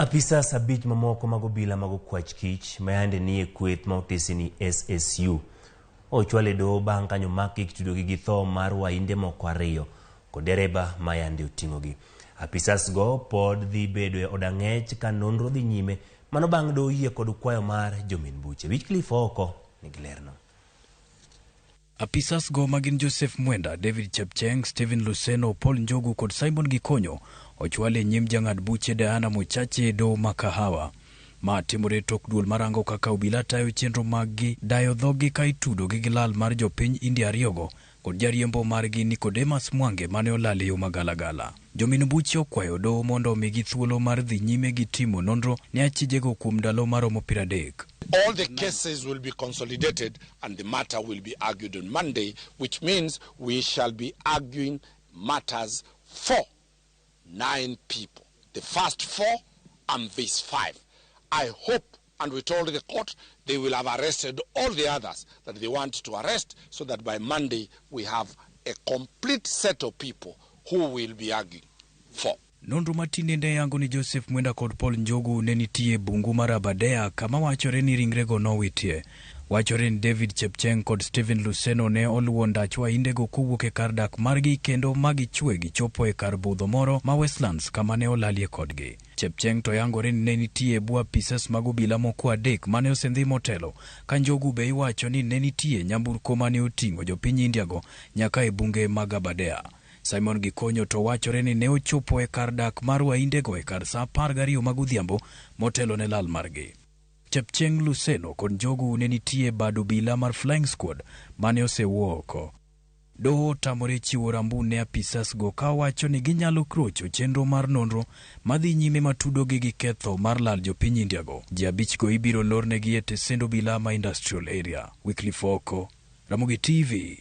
Apisas abich mamoko mag obila mag okwach kich mayande nie kweth ma otisi ni SSU ochwal e doho bang' ka nyomakgi kitudogi gi tho mar wainde moko ariyo kod dereba ma yande oting'ogi. Apisas go pod dhi bedo e od ang'ech ka nonro dhi nyime mano bang' doho yie kod kwayo mar jomin buche. Wycliffe Ooko nigi lerno. Apisas go magin Joseph Mwenda, David Chepcheng, Stephen Luseno, Paul Njogu kod Simon Gikonyo ochwal e nyim jang'ad buche Diana Mochache e doho ma Kahawa. Ma timore tok duol marango kaka obila tayo chenro maggi dayo dhoggi ka itudogi gi lal mar jopiny India ariyogo kod jariembo margi Nicodemus Mwange mane olal e yo magalagala. Jomin buche okwayo doho mondo omigi thuolo mar dhi nyime gi timo nonro ne achijego kuom ndalo maromo 30. All the cases will be consolidated and the matter will be argued on Monday, which means we shall be arguing matters for 9 people. The first 4 and these 5. I hope, and we told the court, they will have arrested all the others that they want to arrest so that by Monday we have a complete set of people who will be arguing for. Nonro matinende yango ni Joseph Mwenda kod Paul Njogu ne nitie e bungu mar Aberdare kama wachore ni ringrego nowitie. Wachore ni David Chepcheng kod Stephen Luseno ne oluwo ndach waindego kowuok e kar dak margi kendo ma gichwe gichopo e kar budho moro ma Westlands kama ne olalie kodgi. Chepcheng to yangore ni ne nitie e bwo apisas mag obila moko adek mane osendhi motelo, ka Njogu be iwacho ni ne nitie nyamburko mane oting'o jopiny India go nyaka e bunge mag Aberdare. Simon Gikonyo to wachore ni ne ochopo e kar dak mar waindego e kar saa 12 mag odhiambo motelo ne lal margi. Chepcheng Luseno kod Njogu ne nitie e bad obila mar Flying Squad mane osewuo oko. Doho otamore chiwo rambun ne apisas go ka owacho ni ginyalo krocho chenro mar nonro madhi nyime matudogi gi ketho mar lal jopiny India go. Ji abich go ibiro lornegi e tesend obila ma Industrial Area. Wycliffe Ooko, Ramogi TV.